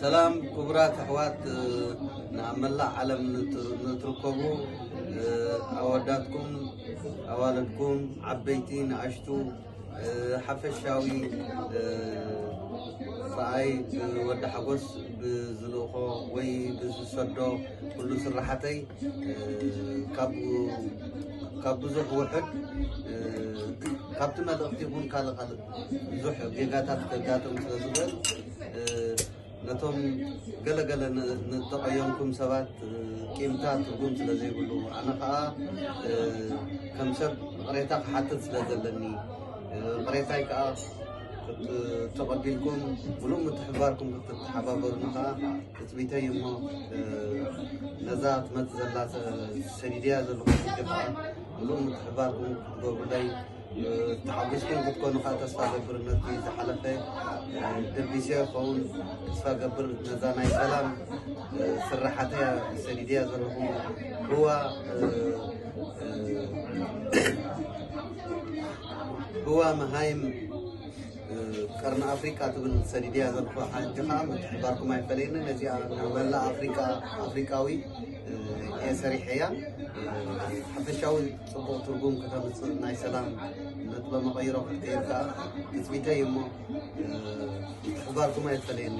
ሰላም ክቡራት ኣሕዋት፣ እ፣ ናብ መላእ ዓለም ንት-፣ ንትርከቡ፣ እ፣ ኣወዳትኩም፣ ኣዋልድኩም፣ ዓበይቲ፣ ንኣሽቱ፣ እ፣ ሓፈሻዊ፣ እ፣ ብኣይ ብወዲ ሓጎስ ብዝልእኾ ወይ ብዝሰዶ ኩሉ ስራሓተይ፣ እ፣ ካብ፣ ካብ ብዙሕ ውሑድ፣ እ፣ ካብቲ መልእኽቲ ይኹን ካልእ ካልእ ብዙሕ ጌጋታት ከጋጥም ስለ ዝኽእል፣ እ፣ ነቶም ገለገለ ን-፣ ንተቐየምኩም ሰባት፣ እ፣ ቂምታ ትርጉም ስለ ዘይብሉ፣ ኣነ ኸኣ፣ እ፣ ከም ሰብ ይቕሬታ ክሓትት ስለ ዘለኒ፣ እ፣ ይቕሬታይ ከኣ ክት-፣ ተቐቢልኩም ምሉእ ምትሕብባርኩም ክትተሓባበሩኒ ከኣ ትጽቢተይ እሞ፣ እ፣ ነዛ ትመጽእ ዘላ ሰ-፣ ሰዲድያ ዘለኹ ሕጂ ከኣ ምሉእ ምትሕብባርኩም ክትገብሩለይ፣ እ፣ ተሓጒስኩም ክትኮኑ ከኣ ተስፋ ገብር። ነቲ ዝሓለፈ፣ እ፣ ደቢሰ ክኸውን ተስፋ ገብር። ነዛ ናይ ሰላም፣ እ፣ ስራሓተይ ሰዲድያ ዘለኹ ህዋ፣ እ፣ እ፣ ህዋ መሃይም እ፣ ቀርኒ ኣፍሪቃ ትብል ሰዲድያ ዘለኹ። ሓንቲ ኸኣ ምትሕባርኩም ኣይፈለየኒ። ነዚኣ ንመላእ ኣፍሪቃ፣ ኣፍሪቃዊ፣ እ፣ እየ ሰሪሐያ። እ፣ ሓፈሻዊ ጽቡቕ ትርጉም ከተምጽእ ናይ ሰላም ነጥበ መቐይሮ ክትቀይር ከኣ ትጽቢተይ እሞ፣ እ፣ ምትሕባርኩም ኣይፈለየኒ።